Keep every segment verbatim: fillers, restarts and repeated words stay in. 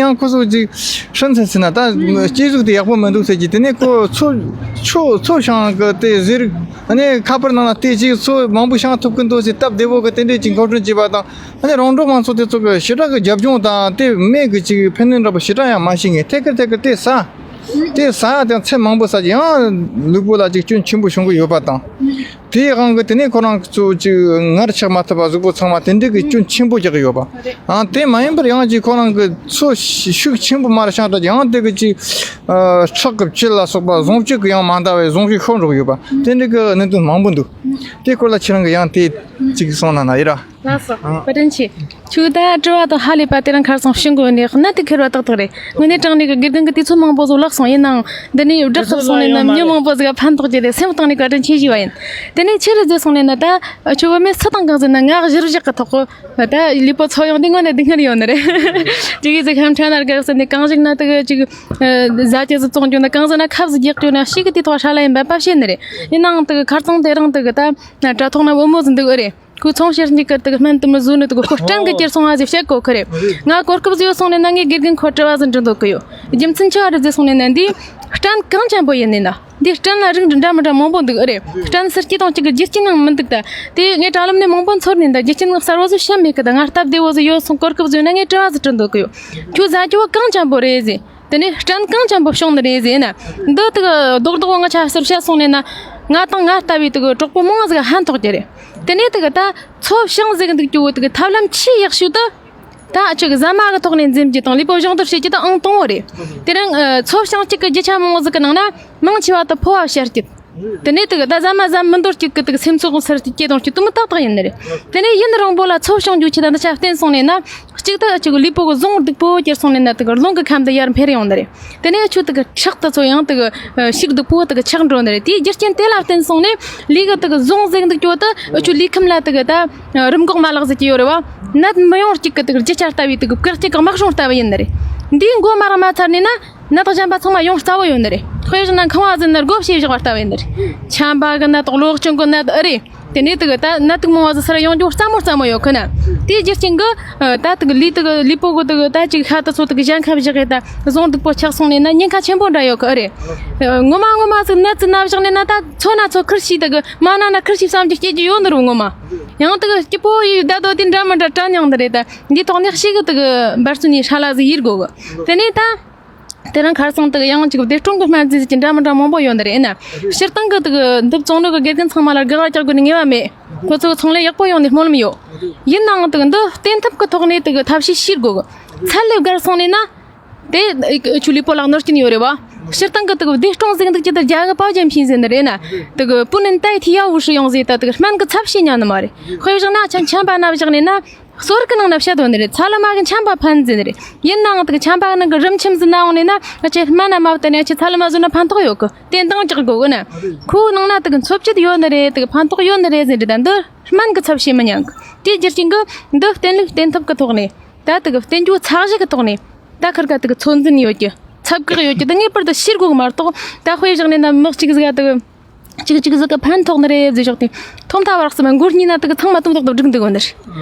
ཡང་ཁོ་ཚོ་ཅིག་ཧྲན་ཚན་ཟེར་ན་ད་སྐྱེ་གཟུགས་དེ་ཡག་པོ་མི་འདུག་ཟེར་གྱི། དེ་ནས་ཁོ་མཚོ་མཚོ་བྱང་གི་དེ་ཟེར། ཨ་ནི་ཁ་པར་ནང་ལ་བལྟས་ཅིག་མཚོ་མང་པོ་བྱང་ཐུབ་ཀྱི་འདུག་ཟེར་སྟབས་བདེ་བོ་གི་དེ་འདྲས་ཅིག་འགོ་ཁྲིད་བྱས་པ་དང་། ཨ་ནི་རོང་འབྲོག་མང་ཚོགས་དེ་ཚོ་གི་ཞེ་དྲག་གི་རྒྱབ་ལྗོངས་དང་དེ་སྨད་གི་ཅིག་ཕན་ནུས་འདྲ་པོ་ཞེ་དྲག་ཡང་མ་ཤེས་ངེས། ཐད་ཀར་ཐད་ཀར་དེ་ཟ། དེ་ཟ་ཡ་དང་ཚལ་མང་པོ་ཟ་གི། ཡང་ལུས་པོ་ལ་ཅིག་སྐྱོན་ཆེན་པོ་བྱུང་གི་ཡོད་པ་དང་། དེའི་དབང་གིས་དེ་ནས་ཁོ་རང་ཚོ་ཅིག་ངར་ཆགས་མ་ཐུབ་པ་གཟུགས་པོ་ཚང་མ་དེ་འདྲ་གི་སྐྱོན་ཆེན་པོ་རྒྱག་གི་ཡོད་པ། ཨང་དེ་མ་ཡིན་པར་ཡང་ཅིག་ཁོ་རང་གི་མཚོ་ཤུགས་ཆེན་པོ་མར་བྱང་དུས་ཡང་དེ་གི་ཅིག་ཨ་ཁྲག་གི་བཅུད་ལ་སོགས་པ་བཟུང་སྤྱོད་ཀྱི་ཡང་མ་འདང་བའི་བཟུང་སྤྱོད་ཤོར་འགྲོ་གི་ཡོད་པ། དེ་འདྲ་གི་གནད་དོན་མང་པོ་འདུག། དེ་སྐོར་ལ་ཁྱེད་རང་གི་ཡང་དེ་ཅིག་གསུངས་ན་ན་ཡིན་ར། ལགས་སོ། བཀའ་དྲིན་ཆེ། ཁྱོད་ད་དྲི་བ་དང་ཧ་ལས་པ་དེ་རིང་ཁར་སང་ཤི་འགོ་ནས་གནད་དུ་འཁེལ་བ་ཏག་ཏག་རེད། དངོས་གནས་དྲང་གནས་ཀྱི་དགེ་རྒན་གྱི་དུས་ཚོད་མང་པོ་ཟིག་བརླག་སོང་། ཡིན་ནའང་འདི་ནས་བསྒྲགས་ཐུབ་སོང་ནས་ན་མྱི་མང་པོ་ཟིག་ཕན་ཐོགས་རྒྱུ་དེ་སེམས་གཏིང་ནས་བཀའ་དྲིན་ཆེ་ཞུ་བ་ཡིན། དེ་ནས་ཆི་རེད་ཟེར་སོང་ནས་ན། ད་ཁྱོད་བུད་མེད་སུ་དང་གང་ཟེར་ན་ང་གཞིར་བཞག་གི་ཐོག་གི་ད་ལུས་པོ་ཚོ་ཡོང་དུས་དངོས་གནས་སྡུག་བསྔལ་ཡོད་ནི་རེད། ཅིག་ཡིན་ཟིག་ཧམ་ཁྲ་ན་དགའ་ཟེར་ནས། གང་ཞིག་ན་དེ་གི་ཅིག་ཟ་རྒྱུ་ཟིག་བཙོང་རྒྱུ་ན། གང་ཟིག་ན་ཁབ་ཟིག་རྒྱག་རྒྱུ་ན། ཞིག་གི་དུས་ཐོག་ཧྲ་ལ་ཡིན་པ་བཤད་ནི་རེད། ཡིན་ནའང་དེ་གི་ཁར་སང་དེ་རིང་དེ་གི་ད་དྲ་ཐོག་ན་བུ་མོ་ཟིག་འདུག་ཨེ་རེད། ཁོས་ཚོང་བཤེར་གཉིས་ཀར་དུ་སྨན་དུ་མི་བཟོས་ནི་དུ་གོ་སྐྲན་གི་ཁྱེར་སོང་བ་ཟིག་བཤད་གོ་ཁི་རེད། ང་གོ་སྐབས་ཟིག་ཡོད་སོང་ནས་ན་ངས་དགེ་རྒན་ཁོ་དྲི་བ་ཟིག་འདྲི་འདོད་གི་ཡོད། རྒྱུ་མཚན་ཆི་བ་རེད་ཟེར་སོང་ནས་ན། འདི་སྐྲན་གང་ཅན་པོ་ཡིན་ནས་ན། འདི་སྐྲན་ལ་རིགས་འདྲ་མི་འདྲ་མང་པོ་འདུག་ཨེ་རེད། སྐྲན་སེར་སྐྱེས་དང་གཅིག་གི་རྒྱུ་རྐྱེན་ཡང་མི་འདུག་ད། དེ་ངས་དྲ་ལམ་ནས་མང་པོ་འཚོལ་ནས་ད་རྒྱུ་རྐྱེན་གསར་བ་ཟིག་བཤད་མེད་གི། ད་ང་སྟབས་བདེ་བོ་ཟིག་ཡོད་སོང་གོ་སྐབས་ཟིག་ཡོད་ན་ངས་དྲི་བ་ཟིག་འདྲི་འདོད་གི་ཡོད། ཁྱོད་ཟ་རྒྱུ་བོ་གང་ཅན་པོ་རེད་ཟེར། དེ་ནས་སྐྲན་གང་ཅན་པོ་བྱུང་ནི་རེད་ཟེར་ན། འདི་དེ་གི་རྡོག་རྡོག་ང་ཆ་ཟེར་བཤད་སོང་ནས་ན། ང་དང་ང་ལྟ་བུའི་དེ་གི་གྲོགས་པོ་མང་ཟིག་ཧན་ཐོགས་ཀྱི་རེད། དེ་ནས་དེ་གི་ད་མཚོ་བྱང་ཟེར་གི་འདུག་རྒྱུ་བོ་དེ་གི་ཐབས་ལམ་ཆེས་ཡག་ཤོས་དེ། ད་ཁྱོད་གི་ཟ་མ་གི་ཐོག་ནས་འཛེམ་རྒྱུ་དང་ལུས་པོ་གཞུང་དུ་བྱེད་རྒྱུ་དེ་ཨང་དང་བོ་རེད། དེ་རིང་ཨ་མཚོ་བྱང་གཅིག་གི་རྒྱུ་ཆ་མང་བོ་ཟིག་གི་ནང་ན་མང་ཆེ་བ་དེ་ཕོ་བ་བཤལ་རྒྱུ། དེ་ནས་དེ་གི་ད་ཟ་མ་ཟ་མི་འདོད་རྒྱུ་གི་དེ་གི་སེམས་ཚོར་གི་སར་དེ་སྐྱེ་དང་སྐྱེ་དུ་མི་ཏག་ཏག་ཡིན་ནི་རེད། དེ་ནས་ཡུན་རིང་པོ་ལ་མཚོ་བྱང་རྒྱུ་ཆེ་ད་འདི་ཆ་བརྟེན་སོང་ནས་ན། གཅིག་ད་ཁྱོད་གི་ལུས་པོ་གི་གཟུངས་སྡུག་པོ་གྱུར་སོང་ནས་ན་དེ་གི་རླུང་གི་ཁམས་དེ་ཡར་འཕེལ་ཡོང་ནི་རེད། དེ་ནས་ཁྱོད་དེ་གི་ཁྲག་དེ་ཚོ་ཡང་དེ་གི་ཤུགས་སྡུག་པོ་དེ་གི་ཆག་འགྲོ་ནི་རེད། དེའི་རྒྱུ་རྐྱེན་དེ་ལ་བརྟེན་སོང་ནས་ལུས་གི་དེ་གི་གཟུངས་ཟེར་འདུག་རྒྱུ་དེ་ཁྱོད་ལུས་ཁམས་ལ་དེ་གི་ད་རིམས་འགོག་མ་ལག་ཟེར་གྱི་ཡོད་རེད་བ། ནད་མི་ཡོང་རྒྱུ་གི་དེ་གི་རྒྱུ་ཆ་ལྟ་བུའི་དེ་གི་བཀག་རྒྱུ་གི་དམག་སྲུང་ལྟ་བུ་ཡིན་ནི་རེད། འདིའི་མགོ་མ་རག་མ་ཚར་ནས་ན། ནད་གཞན་པ་ཚང་མ་ཡོང་རྩ་བོ་ཡོད་ནི་རེད། དཔེ་བཞག་ན་ཁང་བ་ཟིན་ན་སྒོ་ཕྱེ་བཞག་པ་ལྟ་བུ་ཡིན་ནི་རེད། ཆམ་པ་གི་ནད་དང་གློ་གཅོང་གི་ནད་ཨེ་རེད། དེ་ནས་དེ་གི་ད་ནད་དུག་མང་བ་ཟིག་སར་ཡོང་རྒྱུ་རྩ་མོ་རྩ་མོ་ཡོད་ཁི་ན། དེའི་རྒྱུ་རྐྱེན་གི་ད་དེ་གི་ལུས་དེ་གི་ལུས་པོ་གི་དེ་གི་ད་ཅིག་ཤ་དེ་ཚོ་དེ་གི་གཞན་ཁ་བཞག་གི་ད་གཟུངས་སྡུག་པོ་ཆགས་སོང་ནས་ན་ཉེན་ཁ་ཆེན་པོ་འདྲ་ཡོད་ཁི་ཨེ་རེད། ངོ་མ་ངོ་མ་ཟིག་ནད་ཟིག་ན་བཞག་ནས་ན་ད་ཚོ་ན་ཚོ་ཁུར་ཤི་དེ་གི་མ་ན་ན་ཁུར་ཤི་བསམ་རྒྱུ་སྐྱེ་རྒྱུ་ཡོད་ནི་རུ་ངོ་མ། ཡང་དེ་གི་སྐྱིད་པོ་ཡི་ད་དོ་དེ་འདྲ་མི་འདྲ་དྲན་ཡོང་ནི་རེད། ད་འདི་ཐོག་ནས་ཤི་གི་དེ་གི་འབད་བརྩོན་ནས་ཧྲ་ལ་ཟིག་ཡིར་དགོ་གི། དེ་ནས་ད། དེ་རིང་ཁར་སང་དེ་གི་ཡང་ཅིག་བདེ་སྲུང་གི་སྨན་རྫས་ཀྱི་འདྲ་མི་འདྲ་མང་པོ་ཡོད་ནི་རེད། ཡིན་ན་སྤྱིར་བཏང་གི་དེ་གི་འདི་བཙོང་ནོ་གི་དགེ་རྒན་ཚང་མ་ལ་དགག་པ་རྒྱག་དགོས་ནི་ངེས་པ་མེད། ཁོ་ཚོ་ཚོང་ལས་ཡག་པོ་ཡོང་ནི་སྨོན་ལམ་ཡོད། ཡིན་ནའང་དེ་གི་འདི་བསྟེན་ཐབས་ཀྱི་ཐོག་ནས་དེ་གི་ཐབས་ཤེས་བྱེད་དགོས་གི། ཚད་ལས་བརྒལ་སོང་ནས་ན། དེ་ཨ་ཆུ་ལུས་པོ་ལ་གནོད་སྐྱོན་ཡོད་རེད་བ། སྤྱིར་བཏང་གི་དེ་གི་བདེ་སྲུང་ཟེར་འདུག་ཅི་ལྟར་རྒྱ་གི་པའོ་ཅན་ཕིན་ཟེར་ནི་རེད་ན། དེ་གི་不能代替药物使用ཟེར་ད་དེ་གི་སྨན་གི་ཚབ་བྱེད་ཉན་ནི་མ་རེད། དཔེ་བཞག་ན་ཆམ་ཆམ་པ་ན་བཞག་ནས་ན། གསོལ་གི་ནང་ན་བཤད་དོན་ནི་རེད། ཚ་ལུ་མ་གི་ཆམ་པ་ཕན་ཟེར་ནི་རེད། ཡིན་ནའང་དེ་གི་ཆམ་པ་ནང་གི་རིམས་ཆུམ་ཟིན་ན་འོང་ནས་ན་ང་ཆེ་སྨན་ན་མ་བཏང་ནས་ཆེ་ཚ་ལུ་མ་ཟོས་ན་ཕན་ཐོགས་ཡོད་གི། བསྟེན་སྟངས་རྒྱག་དགོས་གི་ན། ཁོའི་ནང་ན་དེ་གི་འཚོ་བཅུད་ཡོད་ནི་རེད། དེ་གི་ཕན་ཐོགས་ཡོད་ནི་རེད་ཟེར་ནི་རེད། ད་འདི་སྨན་གི་ཚབ་བྱེད་མི་ཉན་གི། དེའི་རྒྱུ་རྐྱེན་གི་འདི་བསྟེན་ལུགས་བསྟེན་ཐབས་གི་ཐོག་ནས། ད་དེ་གི་བསྟེན་རྒྱུ་ཚད་གཞི་གི་ཐོག་ནས། ད་ཁིར་ག་དེ་གི་ཚོད་འཛིན་ཡོད་རྒྱུ། ཚབ་བཀག་ཡོད་རྒྱུ་དེ་ངེས་པར་དུ་ཤེས་དགོས་གི་མ་གཏོགས། ད་དཔེ་བཞག་ནས་ན་མི་གཅིག་ཟིག་ག་དེ་གི་གཅིག་གཅིག་ཟིག་གི་ཕན་ཐོགས་ནི་རེད་ཟེར་བཞག་དེ། ཐོག་མཐའ་བར་གསུམ་མགོ་གཉིས་ན་དེ་གི་ཚང་མ་དུམ་ཐོག་ཏུ་བསྒྲིགས་འདུག་གོ་ནི་རེད།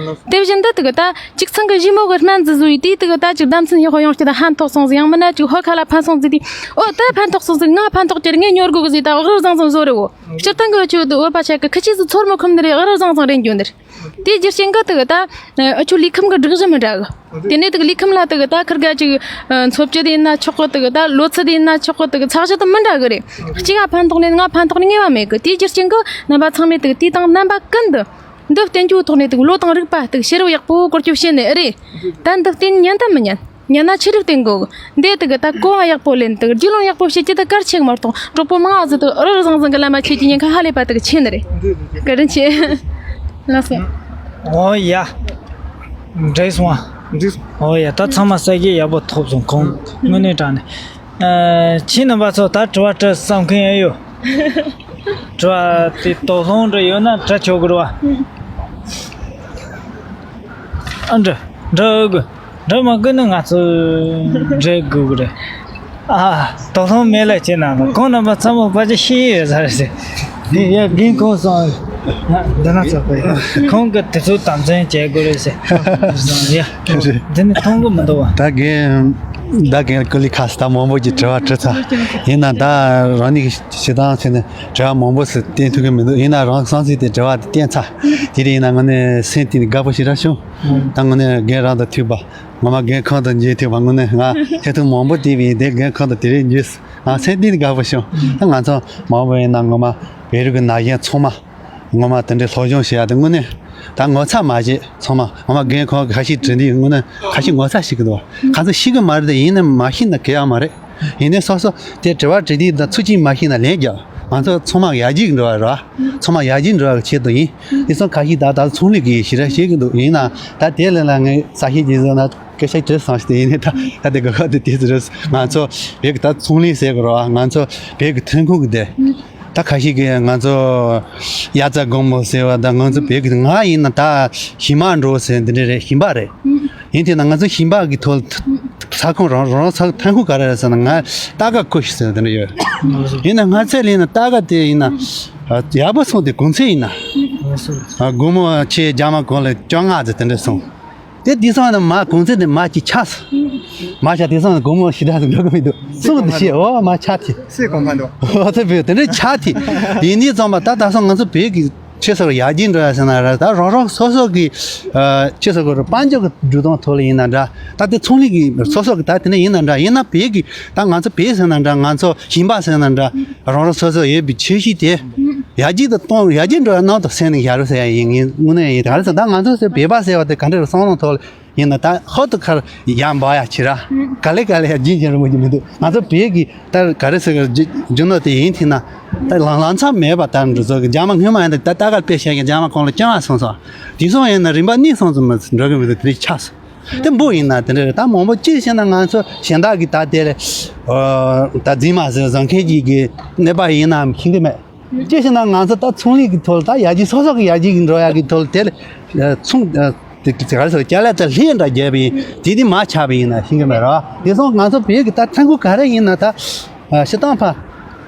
དེ་བཞིན་དུ་དེ་གི་ད་གཅིག་ཚང་གི་ཞི་མོ་གི་སྨན་ཟིག་ཟོས་ཡི་དེ་དེ་གི་ད་གཅིག་ཟླ་མཚན་ཡག་པོ་ཡོང་རྒྱུ་ད་ཕན་ཐོགས་སོང་ཟིག། ཡང་མིན་ན་གཅིག་ཧོ་ཁ་ལ་ཕན་སོང་ཟིག་དེ། ཨོ་ད་ཕན་ཐོགས་སོང་ཟིག། ང་ཕན་ཐོགས་རྒྱུ་རེད། ངས་ཉོ་དགོས་གི་ཟིག། ད་ཨག་རིག་བཟང་བཟང་བཟོ་རེད་བོ། སྤྱིར་བཏང་གི་ཆུ་དེ་བོད་པ་ཆ་གི་ཁི་ཆི་ཟིག་ཚོར་མོ་ཁུམ་ནི་རེད། ཨག་རིག་བཟང་བཟང་རེད་འགྱོ་ནི་རེད། དེའི་རྒྱུ་རྐྱེན་གི་དེ་གི་ད་ཨ་ཆུ་ལུས་ཁམས་གི་སྒྲིག་གཞི་མི་འདྲ་གི། དེ་ནས་དེ་གི་ལུས་ཁམས་ལ་དེ་གི་ད་ཁིར་ག་ཅིག་འཚོ་བཅུད་དེ་ཡིན་ན་ཆོག་གི། དེ་གི་ད་ལོ་ཚད་དེ་ཡིན་ན་ཆོག་གི། དེ་གི་ཚད་གཞི་དེ་མི་འདྲ་གི་རེད། གཅིག་ག་ཕན་ཐོགས་ནས་ང་ཕན་ཐོགས་ནས་ངེས་པ་མེད་གི། དེའི་རྒྱུ་རྐྱེན་གི་རྣམ་པ་ཚང་མས་དེ་གི་དུས་དང་རྣམ་པ་ཀུན་ཏུ་འདི་བསྟེན་རྒྱུའི་ཐོག་ནས་དེ་གི་བློ་དང་རིག་པ་དེ་གི་ཤེས་རབ་ཡག་པོ་བཀོལ་སྤྱོད་བྱེད་ནས་ཨེ་རེད། ད་འདི་བསྟེན་ཉན་ད་མི་ཉན། ཉན་ན་ཆི་རིགས་བསྟེན་དགོས། འདི་དེ་གི་ད་གོ་བ་ཡག་པོ་ལེན། དེ་གི་རྒྱུས་ལོན་ཡག་པོ་བྱེད་ཀྱི་དེ་གལ་ཆེ་གི་མ་གཏོགས། གྲོགས་པོ་མང་ང་ཟིག་དེ་རི་རི་བཟང་བཟང་གི་ལམ་མ་ཆས་ཀྱི་ཉེན་ཁ་ཧ་ལས་པ་དེ་གི་ཆེ་ནི་རེད། བཀའ་དྲིན་ཆེ། ལགས་སོ། ཨོ་ཡ། འགྲིག་སོང་ཨ། འགྲིག་སོང་། ཨོ་ཡ། ད་ཚང་མ་ས་གི་ཡག་པོ་ཐོབ་སོང་། ཁོང་དངོས་གནས་དྲང་གནས། ཨ། ཁྱེད་རྣམ་པ་ཚོ་ད་དྲི་བ་དྲི་བསམ་མཁན་ཡང་ཡོད། དྲི་བ་དེ་དོགས་སློང་འདྲ་ཡོད་ན་དྲི་ཆོག་གི་རེད་བ། ཨ་འདྲ་འདྲ་ཨོ་གི། འདྲ་མ་གི་ནི་ང་ཚོ་འདྲ་དགོས་གི་རེད། ཨ། དོགས་སློང་མེད་ལ་བྱེད་ན་ལ་ཁོང་རྣམ་པ་ཚང་མ་ཕལ་ཆེར་ཤེས་ཡོད་ས་རེད་ཟེར། དེ་ཡ་རྒན་ཁོང་སོང་། འདི་ན་ཚོགས་པ་ཡ་ཁོང་གི་དེ་ཚོ་དམ་འཛིན་བྱེད་དགོས་རེད་ཟེར། ཡ་འདི་ནི་མཐོང་གི་མི་འདུག་བ། ད་རྒན། ད་གན་ཀུ་ལི་ཁ་སི་ད་མང་པོ་གི་དྲི་བ་དྲི་ཚར། ཡིན་ན་ད་རང་ཉིད་ཀྱི་བྱེད་སྟངས་ཚོ་ནས་དྲི་བ་མང་པོ་ཞིག་བསྟན་ཐུབ་ཀྱི་མི་འདུག་ཡིན་ན་རང་བསམ་ཚུལ་དེ་དྲི་བ་དེ་བསྟན་ཚར། དེ་རིང་ཡིན་ན་དངོས་གནས་སེམས་གཏིང་ནས་དགའ་པོ་ཞེ་དྲག་བྱུང་། ད་དངོས་གནས་རྒན་རང་དང་ཐུག་པ། ངོ་མ་རྒན་ཁོང་དང་མཇལ་ཐུབ་པ་དངོས་གནས་ང་ཐེ་ཐུག་མང་པོ་བལྟས་པ་ཡིན། དེ་རྒན་ཁོང་དང་དེ་རིང་མཇལ་སོང་། ང་སེམས་གཏིང་ནས་དགའ་པོ་བྱུང་། ད་ང་ཚོ་མང་པོ་ཡིན་ན་ངོ་མ་བོད་རིགས་ཀྱི་ན་གཞོན་ཚང་མ། ངོ་མ་དེ་འདྲའི་སློབ་སྦྱོང་བྱེད་ཡ་དེ་དངོས་གནས་ད་ངོ་ཚ་མ་བྱེད། ཚང་མ་ངོ་མ་རྒན་ཁོང་གི་ཁ་ཤས་དྲི་འདི་དངོས་གནས་ཁ་ཤས་ངོ་ཚ་ཞིག་གི་འདུག་ཁ་ཚོ་ཤི་གི་མ་རེད་དེ། ཡིན་ནའི་མ་ཤི་ན་གལ་ཡང་མ་རེད། ཡིན་ནའི་སོ་སོ་དེ་དྲི་བ་དྲི་དུས་ད་ཚུགས་ཀྱིས་མ་ཤི་ན་ལན་རྒྱག་ང་ཚོ་ཚང་མ་ཡར་རྒྱས་འགྲོ་བ་རེད་བ། ཚང་མ་ཡར་རྒྱས་འགྲོ་བ་གི་ཆེད་དུ་ཡིན། དེ་སོང་ཁ་ཤས་ད་ད་ཚོང་ལས་ཀྱི་ཞེ་དྲག་བཤད་ཀྱི་འདུག་ཡིན་ན་ད་དེ་ལས་ལ་ངས་ས་ཤེས་ཀྱི་བཟོ་ན་སྐད་ཆ་དྲི་སོང་ཞིག་དེ་ཡིན་ནའི་ད་ད་དེ་ག་ག་དེ་དེ་ཚོ་རེད། ང་ཚོ་བོད་ཀྱི་ད་ཚོང་ལས་ཟེར་གི་རེད་བ། ང་ཚོ་བོད་ཀྱི་ཐོན་ཁུངས་ཀྱི་དེ། ད་ཁ་ཤས་ཀྱིས་ང་ཚོ་དབྱར་རྩྭ་དགུན་འབུ་ཟེར་བ་དང་། ང་ཚོ་བོད་ཀྱི་ང་ཡིན་ན་ད་ཞིང་པ་འགྲོ་ཟེར་འདི་འདྲ་རེད། ཞིང་པ་རེད། ཡིན་དེ་ན་ང་ཚོ་ཞིང་པ་གི་ཐོག་ས་ཁོངས་རང་རང་ས་ཐོན་ཁུངས་ག་རེ་རེད་ཟེར་ན། ང་རྟ་སྒ་ཁུལ་ཞིག་ཟེར་འདི་འདྲ་ཡོད། ཡིན་ན་ང་ཚོ་ལ་ཡིན་ན་རྟ་སྒ་དེ་ཡིན་ན་ཡག་པོ་སོང་སྟེ། གོང་ཚད་ཡིན་ན་སྒོར་མོ་ཆེ་རྒྱ་མ་གོང་ལ་བཅོ་ལྔ་ཙམ་དེ་འདྲ་སོང་། དེ་དེང་སང་ནི་མ་གོང་ཚད་དེ་མ་གཅིག་ཆག་སོང་། མ་ཆག་དེང་སང་ནི་སྒོར་མོ་ཞེ་དྲག་ཏུ་འགྲོ་གི་མི་འདུག་སུ་དེ་ཤེས། འོ་མ་ཆག་དེ། སུས་གོང་འཕེལ་འདུག་འོ་ཚེ་བུ་དེ་འདྲའི་ཆག་དེ། ཡིན་དུས་ཙམ་པ་ད་ད་སང་ང་ཚོ་བོད་ཀྱི་ཆེ་ས་ཡར་རྒྱས་འགྲོ་ཡ་ཟེར་ན་ར། ད་རང་རང་སོ་སོ་གི་ཆེ་ས་གོ་རུ་དཔལ་འབྱོར་གྱི་འགྲོ་སྟངས་ཐོག་ལ་ཡིན་ན་འདྲ། ད་དེ་ཚོང་ལས་ཀྱི་སོ་སོ་གི་ད་དེ་ནས་ཡིན་ན་འདྲ། ཡིན་ན་བོད་ཀྱི་ད་ང་ཚོ་བོད་ཟེར་ན་འདྲ། ང་ཚོ་ཞིང་པ་ཟེར་ན་འདྲ། རང་རང་སོ་སོ་ཡོད་པའི་ཆོས་གཞི་དེ། ཡར་རྒྱས་དུ་གཏོང་། ཡར་རྒྱས་འགྲོ་བའི་ནང་དུ་སེམས་ནས་ཡར་རུ་ཟེར་ཡ་ཡིན། ངས་དངོས་གནས་ཡིན། ག་རེ་ཟེར་ད་ང་ཚོ་ཟེར་བོད་པ་ཟེར་བ་དེ་ག་འདྲ་རུ་བསམ་བློ་ཐོག་ཡིན་ན་ད་ཧོ་ཏུ་ཁར་ཡར་འབབ་ཡ་ཆེ་ར། ག་ལེ་ག་ལེ་ཡར་རྒྱས་ཀྱི་རུ་མོ་གི་མི་འདུག་ང་ཚོ་བོད་ཀྱི་ད་ག་རེ་ཟེར་གི་རྒྱུ་ནོར་དེ་ཡིན་ཐིག་ན། ད་ལང་ལང་ཚ་མེད་པ་ད་འགྲོ་ཚོ་གི་རྒྱ་མ་སྔོན་མ་ཡིན་ད་ད་ད་ག་དཔེ་བཤད་ཀྱི་རྒྱ་མ་གོང་ལ་བཅང་བ་སོང་སོང་། དེ་སོང་ཡིན་ན་རིམ་པ་གཉིས་སོང་ཙམ་འགྲོ་གི་མི་འདུག་དེ་རིགས་ཆགས་སོང་། དེ་འབུ་ཡིན་ན་དེ་འདྲ་རེད། ད་མང་པོ་ཅི་བྱས་ན་ང་ཚོ་གཞན་དག་གི་ད་དེ་ལས་ད་རྫུན་མ་ཟེར་བཟང་མཁན་གྱི་གི་གནས་པ་ཡིན་ནམ་ཤེས་ཀྱི་མེད། ཅི་ཞེ་ན་ང་ཚོ་ད་ཚོང་ལས་ཀྱི་ཐོག་ལ་ད་ཡར་རྒྱས་སོ་སོ་གི་ཡར་རྒྱས་ཀྱི་འགྲོ་ཡག་གི་ཐོག་ལ་དེ་ལས་ཚོང་དེ་ག་རེ་ཟེར་ཅ་ལག་དེ་ལྷན་འདྲ་རྒྱབ་པ་ཡིན་དེ་དེ་མ་ཆགས་པ་ཡིན་ན་ཤེས་ཀྱི་མེད་ར། དེ་སོང་ང་ཚོ་བོད་ཀྱི་ད་ཐོན་ཁུངས་ག་རེ་ཡིན་ན་ད་ཤི་སྟངས་ཕ་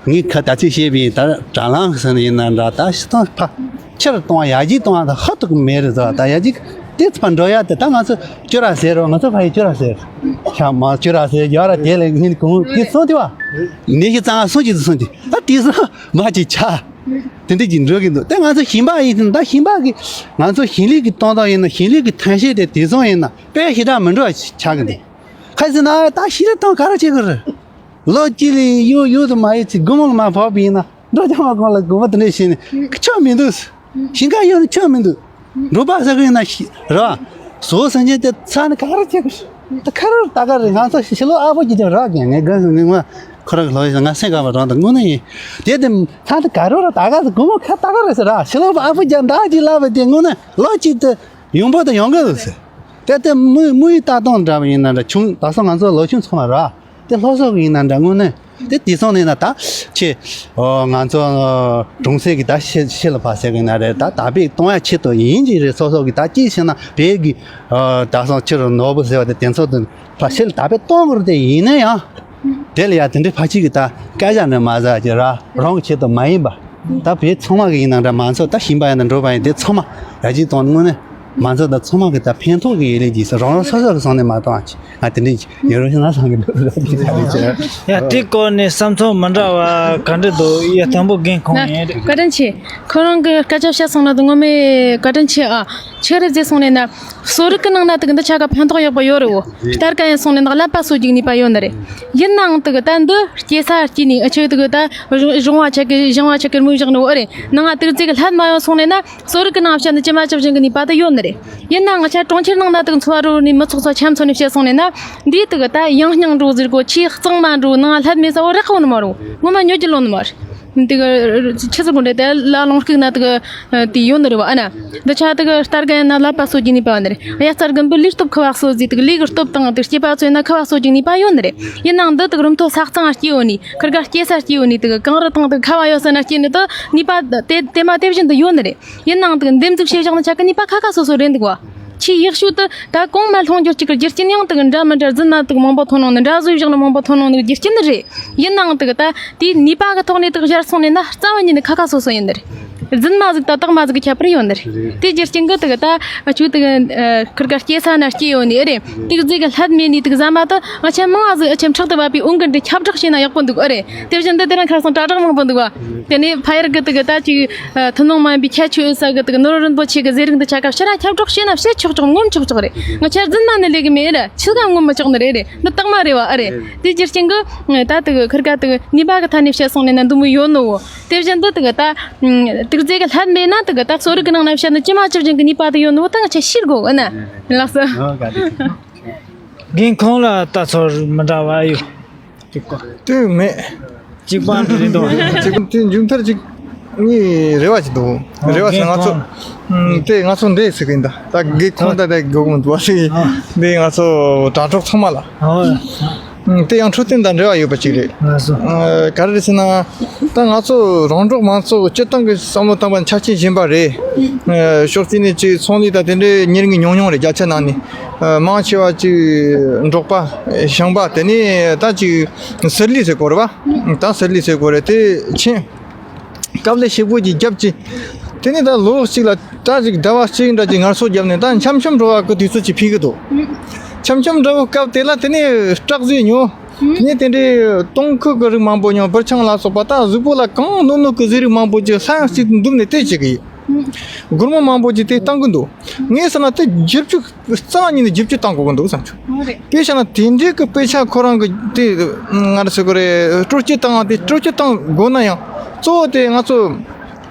ངས་ཁ་ད་ཚིག་བཤད་པ་ཡིན། ད་དྲ་ལམ་ཟེར་ན་ཡིན་ན་འདྲ། ད་ཤི་སྟངས་ཕ་ཆེར་གཏོང་ཡར་རྒྱས་གཏོང་ད་ཧ་ཐུག་མེད་རེད་ཟེར། ད་ཡར་རྒྱས་དེ་ཚོ་ཕ་འགྲོ་ཡག་དེ་ད་ང་ཚོ་ཅོ་ར་ཟེར་རོ། ང་ཚོ་ཕ་ཡི་ཅོ་ར་ཟེར་ཤ་མ་ཅོ་ར་ཟེར་རྒྱ་ར་དེ་ལས་ངས་གོང་དེ་སོང་དེ་བ་ནས་ཤི་གཙང་སོང་གི་སོང་གི་ད་དེ་སོང་། མ་གཅིག་ཆགས། དེ་འདྲ་གྱི་འགྲོ་གི་འདུག་དེ་ང་ཚོ་ཞིང་པ་ཡིན་ཟིན་ད་ཞིང་པ་གི་ང་ཚོ་ཞིང་ལས་ཀྱི་གཏོང་སྟངས་ཡིན་ན་ཞིང་ལས་ཀྱི་ཐོན་སྐྱེད་དེ་དེ་ཚོ་ཡིན་ན་དཔེ་ཞེ་དྲག་མི་འགྲོ་བ་ཆགས་ཀྱི་འདུག་ཁ་སང་ན་ད་ཞིང་ལས་གཏོང་ག་རེ་བྱེད་དགོས་རེད། ལོ་གཅིག་ལ་ཡུ་ཡུ་དུ་མ་ཡི་ཚིག་སྒོར་མོ་ལ་མ་ཕོག་པ་ཡིན་ན་འགྲོ་རྒྱ་མ་གོང་ལ་སྒོར་མོ་དེ་འདྲ་བྱས་ནས་ཆོ་མི་འདུག་ཞིང་ཁ་ཡོད་ན་ཆོ་མི་འདུག་འབྲོག་པ་ཟེར་གི་ཡིན་ན་ཤི་རེད་བ། བཟོ་སེམས་ཅན་དེ་ཚ་ནི་ག་རེ་བྱེད་གི་ད་ཁ་རུ་ད་ག་རེད། ང་ཚོ་ཕྱི་ལོགས་ཨ་ཕོ་གྱི་ཅང་རག་གི་ངས་གོན་སོང་ངས་ང་ཁོ་ར་གི་ལོ་ཡིན་ང་སེམས་དགའ་བ་རང་དང་དངོས་གནས་ཡིན། དེ་དེ་ཚ་ནི་ག་རུ་ར་ད་ག་ཟེར་སྒོར་མོ་ཁ་ད་ག་རེད་ཟེར་ར། ཕྱི་ལོགས་ཨ་ཕོ་རྒྱ་འདག་ཅིག་ལབ་པ་དེ་དངོས་གནས་ལོ་གཅིག་དེ་ཡོང་པོ་དེ་ཡོང་གི་རེད་ཟེར། དེ་དེ་དམུ་དམུའི་ལྟ་སྟངས་འདྲ་བ་ཡིན་ན་འདྲ་ཆུང་ད་སོ་ང་ཚོ་ལོ་ཆུང་ཚང་མ་ར། དེ་སློབ་གསོ་གི་ཡིན་ན་འདྲ་དངོས་གནས་དེ་དེང་སང་ནས་ན་ད་ཆེ། ཨོ་ང་ཚོ་གྲོང་གསེབ་ཀྱི་ད་ཤེ་ཤེ་ལ་ཕ་ཟེར་གི་ན་རེད། ད་ད་བེད་གཏོང་ཡ་ཆེད་དུ་ཡིན་གྱི་རེད། སོ་སོ་གི་ད་ཅི་ཟེར་ན་བེད་ཀྱི་ད་སང་ཕྱི་རུ་ནོར་བུ་ཟེར་བ་དེ་དེ་ཚོ་དུ་ཕ་ཤེ་ལ་ད་བེད་གཏོང་དགོས་རེད། དེ་ཡིན་ན་ཡང་དེ་ལ་ཡ་དེ་འདྲའི་ཕ་ཆི་གི་ད་སྐད་ཆ་ནས་མ་ཟ་གི་ར་རང་གི་ཆེད་དུ་མ་ཡིན་པ། ད་བེད་ཚང་མ་གི་ཡིན་ན་འདྲ་མང་ཚོགས་ད་ཞིང་པ་ཡིན་ན་འགྲོ་བ་ཡིན་དེ་ཚང་མ་ཡ་གཅིག་གཏོང་དངོས་གནས། མང་ཚོགས་དང་ཚང་མ་གི་ད་ཕན་ཐོགས་ཀྱི་ཡོད་ལེ་གྱིས་རང་རང་སོ་སོ་གི་སོང་ནས་མ་གཏོང་ཨ་ཅི་ང་དེ་འདྲས་ཡོད་རུང་ཤི་ན་སང་གི་འདུག་ར་དེ་ཚ་རེད་ཅེ། ཡ་དེ་སྐོར་ནས་བསམ་ཚུལ་མི་འདྲ་བ་ག་འདྲ་འདུག་ཡ་དང་པོ་རྒན་ཁོང་ཡིན། བཀའ་དྲིན་ཆེ། ཁོ་རང་གི་སྐད་ཆ་བཤད་སོང་ན་དུ་ངོ་མས་བཀའ་དྲིན་ཆེ་ཨ། ཆི་རེད་ཟེར་སོང་ནས་ན། གསོ་རིག་གི་ནང་ན་དུ་གི་འདི་ཆ་ག་ཕན་ཐོགས་ཡག་པོ་ཡོད་རེད་འོ། ལྟར་ག་ཡིན་སོང་ནས་ན་ཀླད་པ་གསོ་རྒྱུག་ནུས་པ་ཡོད་ནི་རེད། ཡིན་ནའང་དུ་གི་ད་འདི་སྐྱེ་ས་སྐྱེས་ནས་ཨ་ཆི་དུ་གི་ད་རུང་བ་ཆ་གི་བཞེངས་བ་ཆ་གི་མུ་བཞག་ནི་འོ་རེད། ནང་ང་དུ་གི་ཙི་གི་ལྷད་མ་ཡོང་སོང་ནས་ན། གསོ་རིག་གི་ནང་བཤད་ན་ཇི་མ་ཇི་བཞིན་གི་ནུས་པ་དེ་ཡོད་ནི་རེད། ཡིན་ནའང་ང་ཆ་གྲོང་ཁྱེར་ནང་ན་དུ་འཚོ་བ་རོལ་ནས་མི་ཚོགས་ཚོ་ཆ་མཚོན་ནས་བཤད་སོང་ནས་ན། འདིའི་དུ་གི་ད་ཡང་སྙིང་འགྲོ་ཟེར་གོ་ཆེས་གཙང་མ་འགྲོ་ནང་ལྷད་མེད་ས་བོ་རེག་གོ་ནི་མ་རུང་ངོ་མ་ཉོ་རྒྱུ་ལོན་ནི་མ་རེད། འདི་གི་ཆི་ཟེར་གོ་འདྲ་དེ་ལ་ལོང་སྐུག་ན་དུ་གི་དེ་ཡོད་ནི་རེད་བ་ཨ་ན། འདི་ཆ་དུ་གི་ལྟར་ག་ཡིན་ན་ཀླད་པ་གསོ་རྒྱུ་ནུས་པ་ཡོད་ནི་རེད། གཡའ་རྩར་གི་འབུ་ལུས་སྟོབས་ཁུ་བ་གསོ་ཟེར་དུ་གི་ལུས་གི་སྟོབས་དང་དུ་སྐྱེས་པ་ཚོ་ཡིན་ན་ཁུ་བ་གསོ་རྒྱུ་ནུས་པ་ཡོད་ནི་རེད། ཡིན་ནའང་འདི་དུ་གི་རུམ་ཐོ་ས་གཙང་སྐྱེས་ཡོད་ནི་ཁུར་ག་སྐྱེས་ས་སྐྱེས་ཡོད་ནི་དུ་གི་གངས་རི་ཐང་དུ་ཁ་བ་ཡོད་ས་ན་སྐྱེས་ནི་དུ་ནུས་པ་དེ་དེ་མ་དེ་བཞིན་དུ་ཡོད་ནི་རེད། ཡིན་ནའང་དུ་འདེབས་འཛུགས་བྱས་བཞག་ན་ཆ་གི་ནུས་པ་ཁ་ཁ་སོ་སོ་རེད་འདུག་བ། ཆེས་ཡག་ཤོས་དུ་ད་གོང་མ་ལྷུང་རྒྱུ་གཅིག་གི་རྒྱུ་རྐྱེན་ཡང་དུ་འདྲ་མི་འདྲ་རྫུན་ན་དུ་མང་པོ་ཐོན་ནོ་ནི་འདྲ་བཟོས་བཞག་ནི་མང་པོ་ཐོན་ནོ་ནི་རྒྱུ་རྐྱེན་ནི་རེད། ཡིན་ནའང་དུ་ད་དེའི་ནུས་པ་གི་ཐོག་ནས་དུ་གཞར་སོང་ནས་ན་རྩ་བ་ཉིད་ནས་ཁ་ཁ་སོ་སོ་ཡིན་ནི་རེད། རྫུན་མ་ཟིག་དང་དག་མ་ཟིག་གི་ཁྱད་པར་ཡོད་ནི་རེད། དེ་རྒྱུ་རྐྱེན་གི་དེ་གི་ད་ང་ཆོ་དེ་གི་ཁུར་ག་སྐྱེ་ས་ན་སྐྱེ་ཡོད་ནི་རེད། དེ་གི་རྫས་གི་ལྷད་མེད་ནི་དེ་གི་ཟ་མ་དེ་ང་ཆོ་མང་ང་ཟིག་ཨ་ཆེམ་ཕྲག་ཏུ་བབས་པའི་འོང་གི་འདི་ཁྱབ་བསྒྲགས་བྱས་ན་ཡག་པོ་འདུག་ཨ་རེད། དེ་བཞིན་དུ་དེ་རིང་ཁ་སང་དྲ་གྲགས་མང་པོ་འདུག་བ། དེ་ནས་ཕ་ཡར་གི་དེ་གི་ད་ཅིག་ཐུན་མོང་མ་ཡིན་པའི་ཁྱད་ཆོས་ཡོད་ས་གི་དེ་གི་ནོར་བུ་རིན་པོ་ཆེ་གི་ཟས་རིགས་འདི་ཆ་ག་ཕྱིར་ར་ཁྱབ་བསྒྲགས་བྱས་ན་བཤད་ཆོག་ཆོག་ངོམ་ཆོག་ཆོག་རེད། ང་ཆོ་རྫུན་མ་ནི་ལས་གི་མེད་ར་ཆི་ག་ངོམ་མི་ཆོག་ནི་རེད་རེད། འདི་དག་མ་རེད་བ་ཨ་རེད། དེ་རྒྱུ་རྐྱེན་གི་ད་དེ་གི་ཁུར་ག་དེ་གི་ནུས་པ་གི་ཐད་ནས་བཤད་སོང་ནས་ན་འདི་མོ་ཡོད་ནོ་བོ། དེ་བཞིན་དུ་དེ་གི་ད་དེ་གི་རྫས་གི་ལྷད་མེད་ན་དེ་གི་ད་གསོ་རིག་གི་ནང་ན་བཤད་ན་ཅི་མ་ཅི་བཞིན་གི་ནུས་པ་དེ་ཡོད་ནོ་བོ་ད་ང་ཆོ་ཤེས་དགོས་ཨ་ན། ལགས་སོ། རྒན་ཁོང་ལ་ལྟ་ཚོར་མི་འདྲ་བ་ཡོད། དེ་མེད། གཅིག་པ་འདི་རེད་དོ། གཅིག་དེ་མཇུག་མཐར་གཅིག་ངའི་རེ་བ་ཅིག་འདུག་རེ་བ་ཟེར་ང་ཚོ་དེ་ང་ཚོ་འདས་ཟེར་གི་ཡིན་ད། ད་དགེ་ཁོང་ད་ད་དགོས་མི་འདུག་བ་ཟེར་གི་འདི་ང་ཚོ་དྲ་གྲོགས་ཚང་མ་ལ། དེ་ཡང་འཕྲོད་བསྟེན་དང་འབྲེལ་བ་ཡོད་པ་ཅིག་རེད། ལགས་སོ། ག་རེ་རེད་ཟེར་ན། ད་ང་ཚོ་རོང་འབྲོག་མང་ཚོགས་སྤྱི་བཏང་གི་བསམ་བློ་བཏང་བ་ཆ་རྐྱེན་གཞན་པ་རེད། ཕྱོགས་གཅིག་ནས་ཅིག་ཚོང་ལས་དང་དེ་འདྲའི་ཉེ་རིང་གི་ཉུང་ཉུང་རེད། བརྒྱ་ཆ་ནང་ནས་མང་ཆེ་བ་ཅིག་འབྲོག་པ་ཞིང་པ་དེ་ནས་ད་ཅིག་ཟུར་ལས་ཟེར་དགོས་རེད་བ། ད་ཟུར་ལས་ཟེར་དགོས་རེད་དེ་ཕྱིན། དཀའ་ལས་ཞེ་པོ་ཅིག་བརྒྱབ་ཅིག་དེ་ནས་ད་ལོ་གཅིག་ལ་ད་ཅིག་ཟླ་བ་གཅིག་འདྲ་ཅིག་ངལ་གསོ་བརྒྱབ་ནས་ད་འཆམ་འཆམ་འགྲོ་བ་གི་དུས་ཚོད་ཅིག་ཕེབས་ཀྱི་འདུག་འཆམ་འཆམ་འདྲ་བོ་སྐབས་དེ་ལ་དེ་ནས་སྐྲག་རྫས་ཉོ། དེ་ནས་དེ་འདྲའི་སྟོང་ཁུག་གི་རིགས་མང་པོ་ཉོ། བུར་ཆང་ལ་སོགས་པ་ད་གཟུགས་པོ་ལ་གང་གནོད་གནོད་གི་ཟས་རིགས་མང་པོ་ཅིག་ས་ཡང་གཅིག་འདུམ་ནས་དེ་བྱེད་ཀྱི་ཡིན། སྒོར་མོ་མང་པོ་ཅིག་དེ་བཏང་གི་འདུག་ངས་བསམ་ན་དེ་བསྒྱུར་བཅོས་རྩ་བ་ཉིད་ནས་བསྒྱུར་བཅོས་བཏང་དགོས་ཀྱི་འདུག་བསམ་བྱུང་། དཔེ་བཞག་ན་དེ་འདྲའི་གི་དཔེ་ཆ་ཁོ་རང་གི་དེ་ང་རང་ཚོ་གི་རེད། སྤྲོ་སྐྱིད་བཏང་བ་དེ་སྤྲོ་སྐྱིད་བཏང་དགོས་ན་ཡང་གཙོ་བོ་དེ་ང་ཚོ་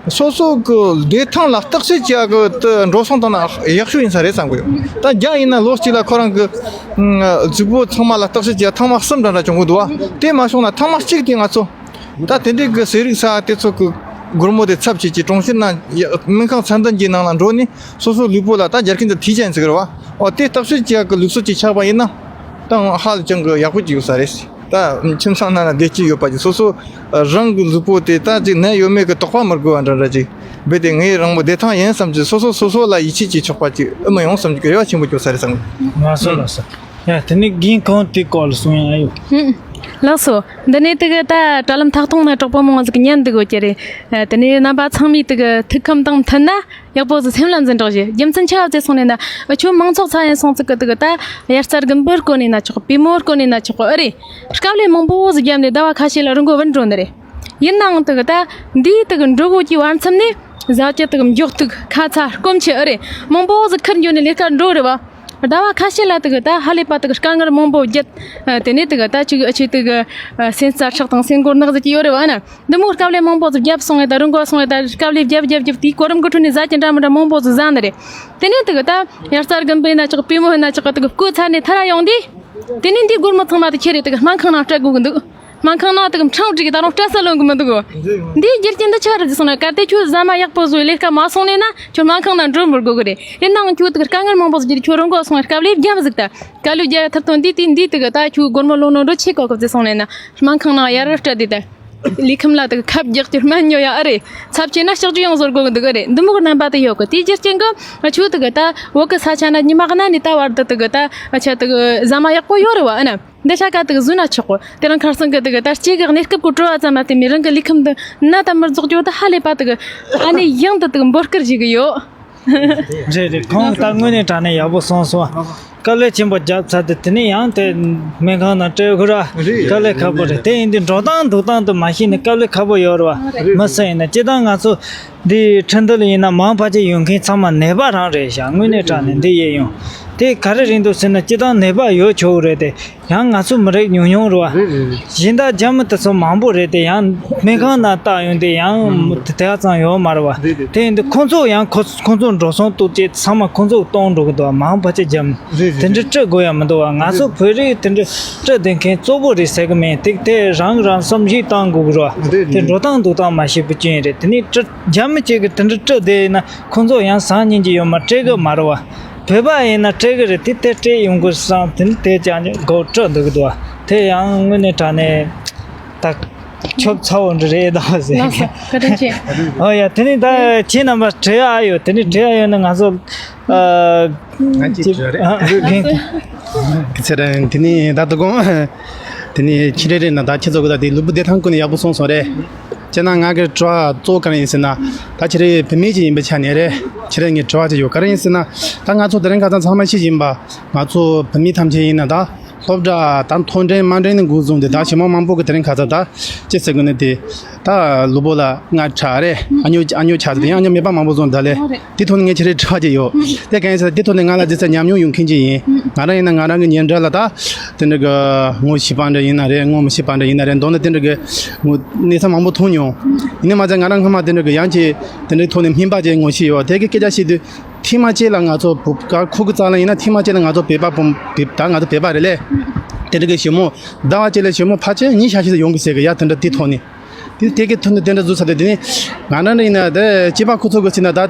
སོ་སོ་གི་བདེ་ཐང་ལ་བརྟག་དཔྱད་བྱེད་ཡག་གི་དེ་འགྲོ་སོང་བཏང་ན་ཡག་ཤོས་ཡིན་ས་རེད་བསམ་གི་ཡོད། ད་རྒྱ་ཡིན་ན་ལོ་གཅིག་ལ་ཁོ་རང་གི་གཟུགས་པོ་ཚང་མ་ལ་བརྟག་དཔྱད་བྱེད་ཡག་ཐེངས་མ་གསུམ་འདྲ་འདྲ་བྱུང་གི་འདུག་བ། དེ་མ་བྱུང་ན་ཐེངས་མ་གཅིག་དེ་ང་ཚོ། ད་དེ་འདྲའི་གི་ཟས་རིགས་ས་དེ་ཚོ་གི་སྒོར་མོ་དེ་ཚབ་བྱེད་ཀྱི་གྲོང་ཁྱེར་ནང་ཡ་སྨན་ཁང་ཚད་ལྡན་གྱི་ནང་ལ་འགྲོ་ནས་སོ་སོའི་ལུས་པོ་ལ་ད་རྒྱ་ཁྱིམ་དུ་ཐིག་ཅན་ཟེར་གི་རེད་བ། ཨོ་དེ་བརྟག་དཔྱད་བྱེད་ཡག་གི་ལུགས་སྲོལ་ཅིག་ཆགས་པ་ཡིན་ན་ད་ཧ་ལས་ཀྱང་གི་ཡག་པོ་ཅིག་ཡོད་ས་རེད། ད་ཁྱིམ་ཚང་ནང་ན་བདེ་སྐྱིད་ཡོད་པ་ཅིག་སོ་སོ་རང་གི་ལུས་པོ་དེ་ད་ཅིག་ནད་ཡོད་མེད་ཀྱི་དོགས་པ་མི་དགོས་པ་འདྲ་འདྲ་ཅིག་རྦད་དེ་ངའི་རང་པོ་བདེ་ཐང་ཡིན་བསམ་གྱི་སོ་སོ་སོ་སོ་ལ་ཡིད་ཆེས་ཀྱིས་ཆོག་པ་ཅིག་ཨེ་མི་ཡོང་བསམ་གྱི་རེ་བ་ཆེན་པོ་སྐྱེས་ས་རེད་བསམ་གི། ང་སོ་ལ་ས། ཡ་དེ་ནས་རྒན་ཁོང་དེ་སྐོར་ལ་གསུང་ཡ་ཡོད། ཧུམ། ལགས་སོ། འདི་ནས་དེ་གི་ད་དྲ་ལམ་ཐག་ཐུང་ན་གྲོགས་པོ་མང་ཟིག་ཉན་འདུག་ཡོད་ཀྱི་རེད། ཨ། དེ་ནས་རྣམ་པ་ཚང་མས་དེ་གི་ཐུགས་ཁམས་དང་མཐུན་ན་ཡག་པོ་ཟིག་སེམས་ལ་འཛིན་རོགས་བྱེད། རྒྱུ་མཚན་ཆི་ཡ་ཟེར་སོང་ནས་ན་ཁྱོད་མང་ཚོགས་ཚ་ཡན་སོང་ཚིག་གི་དེ་གི་ད་དབྱར་རྩྭ་དགུན་འབུ་བརྐོ་ནས་ན་ཆོག་པུས་མོ་བརྐོ་ནས་ན་ཆོག་ཨེ་རེད། དཀའ་ལས་མང་པོ་ཟིག་བརྒྱབ་ནས་ཟླ་བ་ཁ་ཤས་ལ་རིན་གོང་བུད་འགྲོ་ནི་རེད། ཡིན་ནའང་དེ་གི་ད་འདིའི་དེ་གི་འགྲོ་སྒོ་གི་བར་མཚམས་ནས་བཟའ་བཅའ་དེ་གི་མགྱོགས་ཐུག་ཁ་ཚ་སྐོམ་ཆུ་ཨེ་རེད། མང་པོ་ཟིག་ཁུར་འགྱོ་ནས་ལས་ཀ་འགྲོ་རེད་བ། ཟླ་བ་ཁ་ཤས་ལ་དེ་གི་ད་ཧ་ལས་པ་དེ་གི་དཀའ་ངལ་མང་པོ་བརྒྱབ། ཨ། དེ་ནས་དེ་གི་ད་ཅིག་ཨ་ཆེ་དེ་གི་ཨ་སེམས་རྩ་ཁྲག་དང་སེམས་མགོ་ནག་ཟིག་ཡོད་རེད་བ་ཨ་ན། འདི་མོ་དཀའ་ལས་མང་པོ་ཟིག་བརྒྱབ་སོང་ངས་ད་རིན་གོང་སོང་ངས་ད་དཀའ་ལས་བརྒྱབ་བརྒྱབ་བརྒྱབ་དེའི་གོ་རིམ་གི་ཁྲོད་ནས་ཟ་གི་འདྲ་མི་འདྲ་མང་པོ་ཟིག་ཟ་ནི་རེད། དེ་ནས་དེ་གི་ད་དབྱར་རྩྭ་དགུན་འབུ་ཡིན་ན་ཆོག་པུས་མོ་ཡིན་ན་ཆོག་དེ་གི་བརྐོས་ཚར་ནས་ཐར་ར་ཡོང་དུས། དེ་ནས་འདིའི་སྒོར་མོ་ཚང་མ་དེ་ཁྱེར་རེ་དེ་གི་སྨན་ཁང་ནང་སྤྲད་དགོས་གི་འདུག་སྨན་ཁང་ནང་དེ་གི་ཁྲང་བསྒྲིགས་གི་ད་རུང་སྤྲད་ས་ལོན་གི་མི་འདུག་གོ། འདིའི་རྒྱུ་རྐྱེན་འདི་ཆི་རེད་ཟེར་སོང་ན། གལ་ཏེ་ཁྱོད་ཟ་མ་ཡག་པོ་ཟོས་ལས་ཀ་མ་སོང་ནས་ན་ཁྱོད་སྨན་ཁང་ནང་འགྲོ་མི་དགོས་གི་རེད། ཡིན་ནའང་ཁྱོད་དེ་གི་དཀའ་ངལ་མང་པོ་ཟིག་གྱིས་ཁྱོད་རིན་གོང་སོང་ངས་དཀའ་ལས་བརྒྱབ་ཟིག་ད། དཀའ་ལས་བརྒྱབ་ཐུབ་དོན་འདི་དེ་འདི་དེ་གི་ད་ཁྱོད་སྒོར་མོ་ལོ་ནོ་འགྲོ་ཆེ་གོ་གི་ཟེར་སོང་ནས་ན་སྨན་ཁང་ནང་ཡར་ར་སྤྲད་དེ་ད། ལུས་ཁམས་ལ་དེ་གི་ཁབ་རྒྱག་རྒྱུ་སྨན་ཉོ་ཡ་ཨེ་རེད། ཚབས་ཆེ་ན་ལྕགས་ཀྱུ་ཡང་ཟོར་དགོས་གི་འདུག་གི་རེད། འདི་མོ་གི་རྣམ་པ་དེ་ཡོད་གི། དེའི་རྒྱུ་རྐྱེན་གི་ང་ཆོ་དེ་གི་ད་བོད་གི་ས་ཆ་ན་ཉི་མ་གནའ་ནས་ད་བར་དུ་དེ་གི་ད་ང་ཆ་དེ་གི་ཟ་མ་ཡག་པོ་ཡོད་རེད་བ་ཨེ་ན། འདི་ཆ་ག་དེ་གི་ཟོས་ན་ཆོག་གོ། དེ་རིང་ཁ་སང་གི་དེ་གི་ད་སྐྱེ་གི་གནས་སྐབས་གི་བྲོ་བ་ཙམ་མ་བརྟེན་པའི་རང་གི་ལུས་ཁམས་འདི་ན་ད་མི་རྫོགས་རྒྱུ་ད་ཧ་ལས་པ་དེ་གི་ཨ་ནེ་ཡང་དུ་དེ་གི་འབོད་སྐུལ་བྱེད་གི་ཡོད། རེད་རེད། ཁོང་ད་དངོས་གནས་དྲང་གནས་ཡག་པོ་གསུངས་སོང་། དཀའ་ལས་ཆེན་པོ་བརྒྱབ་ཚར་དུས་དེ་ནས་ཡང་དེ་སྨན་ཁང་ནང་སྤྲད་དགོས་ར། དཀའ་ལས་ཁག་པོ་རེད། དེ་ཡིན་དུས་འགྲོ་སྟངས་འདུག་སྟངས་དུ་མ་ཤེས་ནས་དཀའ་ལས་ཁག་པོ་ཡོད་རེད་བ། མི་སུ་ཡིན་ན་སྤྱིར་བཏང་ང་ཚོ་འདི་ཁྲིན་ཏུ་ལ་ཡིན་ན་མང་ཕལ་ཆེར་ཡོད་མཁན་ཚང་མ་ནད་པ་རང་རེད་ཤག་དངོས་གནས་དྲང་གནས་འདི་ཡས་ཡོང་། དེ་ག་རེ་རེད་འདུག་ཟེར་ན་སྤྱིར་བཏང་ནད་པ་ཡོད་ཆོག་གི་རེད་དེ། ཡང་ང་ཚོ་མི་རིགས་ཉུང་ཉུང་རེད་བ། རེད་རེད་རེད། གཞན་དག་རྒྱ་མི་དེ་ཚོ་མང་པོ་རེད་དེ་ཡང་སྨན་ཁང་ནང་བལྟ་ཡོང་དུས་ཡང་དེ་ག་ཚང་ཡོད་མ་རེད་བ། རེད་རེད། དེ་ཡིན་དུས་ཁོང་ཚོ་ཡང་ཁོ་ཁོང་ཚོ་འགྲོ་སོང་གཏོང་ཅེས་ཚང་མ་ཁོང་ཚོ་གཏོང་འགྲོ་གི་འདུག་བ། མང་ཕལ་ཆེར་རྒྱ་མི། རེད་རེད། དེ་འདྲ་སྤྲོད་དགོས་ཡ་མི་འདུག་བ། ང་ཚོ་བོད་རིགས་དེ་འདྲ་སྤྲོད་བསྡད་མཁན་གཙོ་བོ་རེད་ཟེར་གི་མིན། དེ་དེ་རང་རང་བསམ་གཞིག་བཏང་དགོས་གི་རེད་བ། རེད་དེ་རེད། འགྲོ་སྟངས་འདུག་སྟངས་མ་ཤེས་པའི་རྐྱེན་རེད། དེ་ནས་སྤྲོད་རྒྱ་མི་གཅིག་གིས་དེ་འདྲ་སྤྲོད་བསྡད་ཡིན་ན་ཁོང་ཚོ་ཡང་ཟ་སྙིང་རྗེ་ཡོད་མ་སྤྲད་གི་མ་རེད་བ། བོད་པ་ཡིན་ན་སྤྲད་གི་རེད། དེ་དེ་སྤྲད་ཡོང་དགོས་བསམ་དེ་ནི་དེ་ཅང་ཅང་མགོ་སྤྲོད་འདུག་གི་འདུག་བ། དེ་ཡང་དངོས་གནས་དྲང་གནས་ད་ཆོབ་ཚ་བོ་འདྲ་རེད་ད་ཟེར། ལགས་སོ། བཀའ་དྲིན་ཆེ། ཨོ་ཡ། དེ་ནི་ད་ཁྱེད་རྣམ་པ་དྲི་ཡ་ཡོད། དེ་ནི་དྲི་ཡ་ཡོད་ན་ང་ཚོ་ཨ་ང་ཅིག་དྲི་ཡ་རེད། ཨ་ཨ་གི་ཚེ་རིང་། དེ་ནི་ད་དུ་གོང་དེ་ནི་ཁྱི་རེ་རེ་ན་ད་ཁྱེད་ཚོ་གི་ད་དེ་ལུས་པོ་བདེ་ཐང་ཀུན་ནས་ཡག་པོ་སོང་སོང་རེད། བྱས་ན་ང་གི་དྲི་བ་གཙོ་བོ་ག་རེ་ཡིན་ཟེར་ན། ད་ཁྱེད་རང་བུད་མེད་ཅིག་ཡིན་པའི་ཆ་ནས་རེད། ཁྱེད་རང་གི་དྲི་བ་ཅིག་ཡོད། ག་རེ་ཡིན་ཟེར་ན། ད་ང་ཚོ་དེ་རིང་ཁ་སང་ཚང་མ་ཤེས་ཀྱི་ཡིན་པ། ང་ཚོ་བུད་མེད་ཐམས་ཅད་ཡིན་ན་ད་སློབ་གྲྭ་ད་མཐོ་འབྲིང་དམའ་འབྲིང་ནས་འགོ་བཟུང་སྟེ། ད་ཞི་མོ་མང་པོ་གི་དེ་རིང་ཁ་སང་ད་ཅི་ཟེར་དགོས་ནི་དེ། ད་ལུས་པོ་ལ་མངར་ཆ་རེད། ཨ་ཉོ་ཨ་ཉོ་ཆ་ཟེར་ཡང་ཨ་ཉོ་མེད་པ་མང་པོ་བཟོ་འདུག་ལེ། དེ་ཐོག་ནས་ངས་ཁྱེད་རང་དྲི་བ་ཅིག་ཡོད། དེ་གང་ཡིན་ཟེར་ན། དེ་ཐོག་ནས་ང་ལ་ཅི་ཟེར་ཉམས་མྱོང་ཡོད་མཁན་ཅིག་ཡིན། ང་རང་ཡིན་ན་ང་རང་གི་ཉེ་འབྲེལ་ལ་ད་དེ་འདྲ་གི་ངོ་ཤེས་པ་འདྲ་ཡིན་ན་རེད། ངོ་མི་ཤེས་པ་འདྲ་ཡིན་ན་རེད། མདོར་ན་དེ་འདྲ་གི་ངོ་གནས་ཚུལ་མང་པོ་མཐོང་མྱོང་། ཡིན་ནའི་མ་ཚད་ང་རང་སྔོན་མ་དེ་འདྲ་གི་ཡང་ཅིག་དེ་འདྲའི་ཐོག་ནས་སྨན་པ་ཅིག་ངོ་ཤེས་ཡོད། དེ་གི་སྐད་ཆ་བཤད་དུས། ཐེངས་མ་གཅིག་ལ་ང་ཚོ་བོད་ག་ཁུལ་གི་རྩ་ལ་ཡིན་ན། ཐེངས་མ་གཅིག་ལ་ང་ཚོ་བོད་པ་བོད་ད་ང་ཚོ་བོད་པ་རེད་ལེ། དེ་འདྲ་གི་ཞི་མོ་ཟླ་བ་གཅིག་ལ་ཞི་མོ་ཕལ་ཆེར་ཉིན་ཤས་ཤིག་ཡོང་གི་ཟེར་གི་ཡ། དེ་འདྲ་དེ་ཐོག་ནས། དེ་དེ་གི་ཐོག་ནས་དེ་འདྲ་བཟོས་ཚར་དུས། དེ་ནས་ང་རང་འདྲ་ཡིན་ན་དེ་སྐྱེས་པ་ཁོ་ཚོ་གི་ཟེར་ན། ད་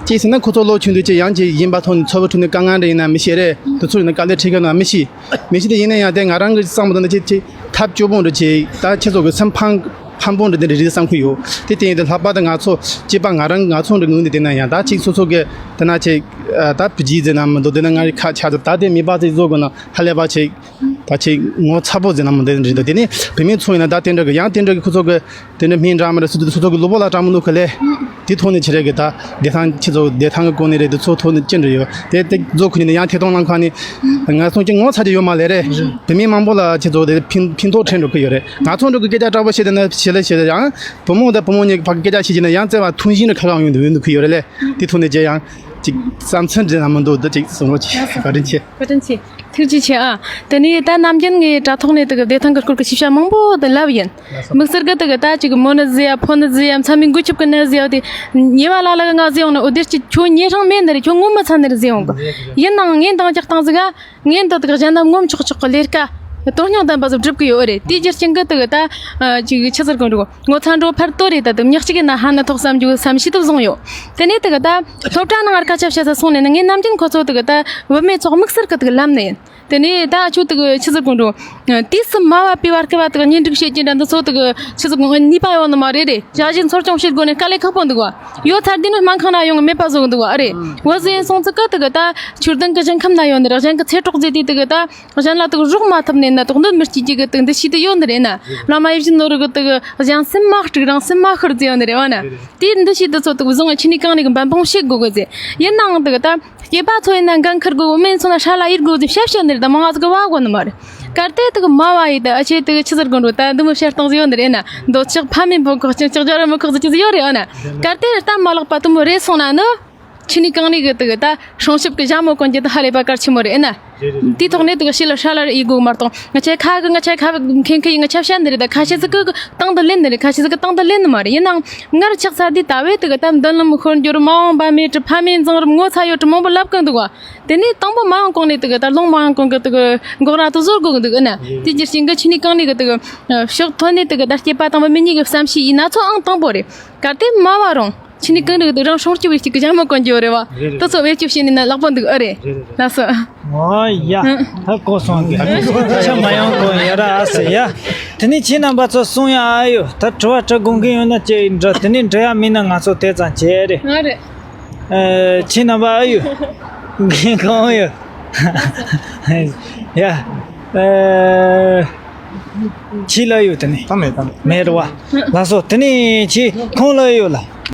ཅི་ཟེར་ན་ཁོ་ཚོ་ལོ་ཆུང་དུས་ཅིག་ཡང་ཅིག་ཡིན་པ་ཐོག་ནས་འཚོ་བ་ཁྲོད་ནས་དཀའ་ངལ་འདྲ་ཡིན་ན་མི་ཤེས་རེད། དེ་ཚོ་ཡིན་ན་དཀའ་ལས་འཕྲད་གི་ན་མི་ཤེས། མི་ཤེས་དེ་ཡིན་ན་ཡང་དེ་ང་རང་གི་བསམ་པ་ད་ནི་ཅིག་ཅིག་ཐབས་སྐྱོ་པོ་འདྲ་ཅིག་ད་ཁྱེད་ཚོ་གི་སེམས་ཕམ་ཕམ་པོ་འདྲ་དེ་འདྲ་རེད་བསམ་གི་ཡོད། དེ་དེ་ཡིན་དུས་ལྷག་པར་དུ་ང་ཚོ་སྐྱེས་པ་ང་རང་ང་ཚོ་འདྲ་ངོས་ནས་བལྟས་ན་ཡང་ད་ཅིག་སོ་སོ་གི་དེ་ན་ཅིག་ད་བུ་རྒྱུད་ཟེར་ན་མི་འདུག་དེ་ན་ང་རི་ཁ་ཆག་ད་དེ་མེད་པ་ཅིག་བཟོ་དགོས་ན་ཧ་ལས་པ་ཅིག་ད་ཅིག་ངོ་ཚ་པོ་ཟེར་ན་མི་འདུག་རེད་འདུག་དེ་ནས་བུད་མེད་ཚོ་ཡིན་ན་ད་དེ་འདྲ་གི་ཡང་དེ་འདྲ་གི་ཁོ་ཚོ་གི་དེ་འདྲ་སྨན་འདྲ་མི་འདྲ་སུ་དེ་སོ་སོ་གི་ལུས་པོ་ལ་འདྲ་མི་འདུག་གི་ལས། དེ་ཐོག་ནས་ཁྱེད་རང་གི་ད་བདེ་ཐང་ཁྱེད་ཚོ་བདེ་ཐང་གི་སྐོར་ནས་རེད། དེ་ཚོ་ཐོག་ནས་ཅི་འདྲ་ཡོད་དེ་དེ་བཟོ་ཁུལ་ནས་ཡང་ཐད་གཏོང་གནང་མཁན་ནི་ང་ཚོ་ཅི་ངོ་ཚ་རྒྱུ་ཡོད་མ་ལས་རེད། བུད་མེད་མང་པོ་ལ་ཁྱེད་ཚོ་དེ་ཕན་ཕན་ཐོགས་འཕྲད་འགྲོ་གི་ཡོད་རེད། ང་ཚོ་འགྲོ་གི་སྐད་ཆ་དྲག་པོ་བཤད་དེ་ན་བཤད་ལ་བཤད་ལ་ཡང་བུ་མོ་དང་བུ་མོ་གཉིས་ཀྱི་བར་གྱི་སྐད་ཆ་བཤད་ཀྱི་ན་ཡང་བརྩེ་བ་མཐོང་བཞིན་དུ་ཁ་ཁ་ཡོང་འདུག་ཡོང་འདུག་གི་ཡོད་རེད་ལས། དེ་ཐོག་ནས་ཅི་ཡང་ཅིག་བསམ་ཚུལ་འདྲ་ན་མི་འདུག་འདི་ཅིག་གསུང་རོགས་གྱིས། བཀའ་དྲིན་ཆེ། བཀའ་དྲིན་ཆེ། ཐུགས་རྗེ་ཆེ་ཨ། དེ་ནས་ད་ནམ་རྒྱུན་ངས་དྲ་ཐོག་ནས་དེ་གི་བདེ་ཐང་གི་སྐོར་གྱི་ཞིབ་བཤད་མང་པོ་དེ་ལབ་ཡིན། དམིགས་བསལ་གི་དེ་གི་ད་ཅིག་མོ་ནི་ཟེར་ཡ་ཕོ་ནི་ཟེར་ཡ་མཚན་མོའི་འགོ་ཁྱབ་གི་ནི་ཟེར་ཡ་དེ། ཉེ་བ་ལ་ལ་གི་ང་ཟེར་ཡོང་ནི། འོ་དེ་ཅིག་ཁྱོད་ཉེ་རང་མེད་ནི་རེད། ཁྱོད་ངོ་མི་ཚ་ནི་རེད་ཟེར་ཡོང་གི། ཡིན་ནའང་ངས་འདང་རྒྱག་སྟངས་ཟིག་ག་ངས་འདི་དག་གཞན་ན་ངོམ་ཆོག་ཆོག་གི་ལས་ཀ་དོན་སྙིང་ལྡན་པ་ཟིག་སྒྲུབ་གི་ཡོད་རེད། དེའི་རྒྱུ་རྐྱེན་གི་དེ་གི་ད་ཅིག་ཆི་ཟེར་གོ་འགྲོ་ངོ་ཚ་འགྲོ་ཕར་དོ་རེད། ད་དུ་ཉག་གཅིག་གི་ན་ཧ་ན་ཐོག་བསམ་རྒྱུ་བསམ་ཤེས་དུ་བཟུང་ཡོད། དེ་ནས་དེ་གི་ད་སློབ་གྲྭ་ནང་ངར་ཁ་ཆ་བཤད་ས་སོང་ནས་ནི་ངས་ནམ་རྒྱུན་ཁོ་ཚོ་དེ་གི་ད་བུད་མེད་ཚོགས་དམིགས་བསལ་གི་དེ་གི་ལམ་ནས་ཡིན། དེ་ནས་ད་ཁྱོད་དེ་གི་ཆི་ཟེར་གོ་འགྲོ། དུས་སུ་མ་བབ་པའི་བར་སྐབས་བ་དེ་གི་གཉེན་སྒྲིག་བྱེད་ཀྱི་འདྲ་འདི་ཚོ་དེ་གི་ཆི་ཟེར་གོ་ནུས་པ་ཡོད་ནི་མ་རེད་རེད། ཞག་བཞི་འཚོ་སྐྱོང་བྱེད་དགོས་ནས་དཀའ་ལས་ཁག་པོ་འདུག་བ། ཡོད་ཚར་དུས་ནི་སྨན་ཁང་ན་ཡོང་གི་མེད་པ་བཟོ་གི་འདུག་བ་རེད། འོ་ཟོ་ཡིན་སོང་ཙི་ཀ་དེ་གི་ད་ཆོས་ལྡན་གི་ཞིང་ཁམས་ན་ཡོད་ནི་རེད། གཞན་གི་ཚེ་སྲོག་བརྗེ་དུས་དེ་གི་ད་གཞན་ལ་དེ་གི་རོགས་མ་ཐུབ་ནས་ན་དོགས་འདོད་མི་སྐྱེ་གི་དེ་འདི་ཤི་དུ་ཡོད་ནི་རེད་ན། བླ་མ་ཡིད་བཞིན་ནོར་གི་དེ་གི་གཞན་སེམས་མ་དཀྲུག་རང་སེམས་མ་ཤོར་ཟེར་ཡོད་ནི་རེད་བ་ན། དེ་འདི་ཤི་དུ་ཚོ་དེ་གི་བཟང་ང་ཆི་ནི་གང་ནས་གི་འབད་འབུངས་བྱེད་དགོས་གི་ཟེར། ཡིན་ནའང་དེ་གི་ད་སྐྱེས་པ་ཚོ་ཡིན་ན་འགན་འཁུར་དགོས། བུད་མེད་ཚོ་ན་ཧྲ་ལ་ཡིར་དགོས་ཟེར་བཤད་བཤད་ནི་རེད། ད་མང་ང་ཟིག་གི་བ་གོ་ནི་མ་རེད། གལ་ཏེ་དེ་གི་མ་བ་ཡི་ད་ཨ་ཆེ་དེ་གི་ཆི་ཟེར་གོ་འགྲོ། ད་འདི་མོ་བཤད་སྟངས་ཟིག་ཡོད་ནི་རེད་ན། འདོད་ཆགས་ཕ་མེས་འབོད་ཁོག་ཅིང་ལྕགས་རྒྱ་ར་མི་ཁོག་ཟིག་ཅི་ཟིག་ཡོད་རེད་ཨ་ན། གལ་ཏེ་ད་མ་ལག་པ་དུ་མོ་རེད་སོང་ན་ནི། ཆི་ནི་གང་ནི་གི་དེ་གི་ད་སྲུང་སྐྱོབ་གི་ཞྭ་མོ་གོན་རྒྱུ་དེ་ཧ་ལས་པ་གལ་ཆེན་མོ་རེད་ཨ་ན། དེའི་ཐོག་ནས་དེ་གི་ཤི་ལ་ཧྲ་ལ་རེ་ཡི་གོ་མ་གཏོང་། ང་ཆེ་ཁ་གི་ང་ཆེ་ཁ་མཁན་ཁི་ཡི་ང་ཆེ་བཤད་ནི་རེད། ད་ཁ་ཤས་ཟིག་གི་དང་དུ་ལེན་ནི་རེད། ཁ་ཤས་ཟིག་གི་དང་དུ་ལེན་ནི་མ་རེད། ཡིན་ནའང་སྔར་ཆགས་ཚར་དུས་ད་བས་དེ་གི་ད་མདུན་ལམ་ཤོར་འགྱུར་མ་འོངས་པ་མེད་དྲི་ཕ་མེས་འཛིང་རུམ་ངོ་ཚ་ཡོད་དྲི་མང་པོ་ལབ་གི་འདུག་བ། དེ་ནས་དང་པོ་མ་འོངས་གོང་ནས་དེ་གི་ད་ལོང་མ་འོངས་གོང་གི་དེ་གི་མགོ་ར་དུ་བཟོ་དགོས་གི་འདུག་ཨ་ན། དེ་རྒྱུ་རྐྱེན་གི་ཆི་ནི་གང་ནི་གི་དེ་གི་ཕྱོགས་ཐོན་ནས་དེ་གི་ད་སྐྱེས་པ་དང་པོ་མི་གཉིས་གི་བསམ་ཤེས་ཡིན་ན་ཚོ་ཨང་དང་པོ་རེད། གལ་ཏེ་མ་བ་རུང་ཆི་ནི་གང་ནི་གི་དེ་རང་སྲུང་སྐྱོབ་བྱེད་ཀྱི་ཞྭ་མོ་གོན་རྒྱུ་རེད་བ། དེ་ཚོ་བེད་སྤྱོད་བྱས་ནས་ན་ལག་པ་འདུག་ཨ་རེད། ལགས་སོ། ཨོ་ཡ། ད་གོ་སོང་གི། ད་ཆ་མ་ཡོང་གོ་ཡ་ར་ཨ་སེ་ཡ། དེ་ནས་ཁྱེད་རྣམ་པ་ཚོ་གསུང་ཡ་ཨ་ཡོ། ད་དྲི་བ་དྲི་དགོངས་མཁན་ཡོད་ན་ཅེས་འདྲི། དེ་ནས་འདྲི་ཡ་མིན་ན་ང་ཚོ་དེ་ཙམ་བྱས་རེད། ང་རེད། ཨ། ཁྱེད་རྣམ་པ་ཨ་ཡོ། འགན་གང་ཡོད། ཡ། ཨ། ཁྱེད་ལ་ཡོད་དེ་ནས། ད་མེད་ད་མེད། མེད་རེད་བ། ལགས་སོ། དེ་ནས་ཁྱེད་ཁོང་ལ་ཡོད་ལ།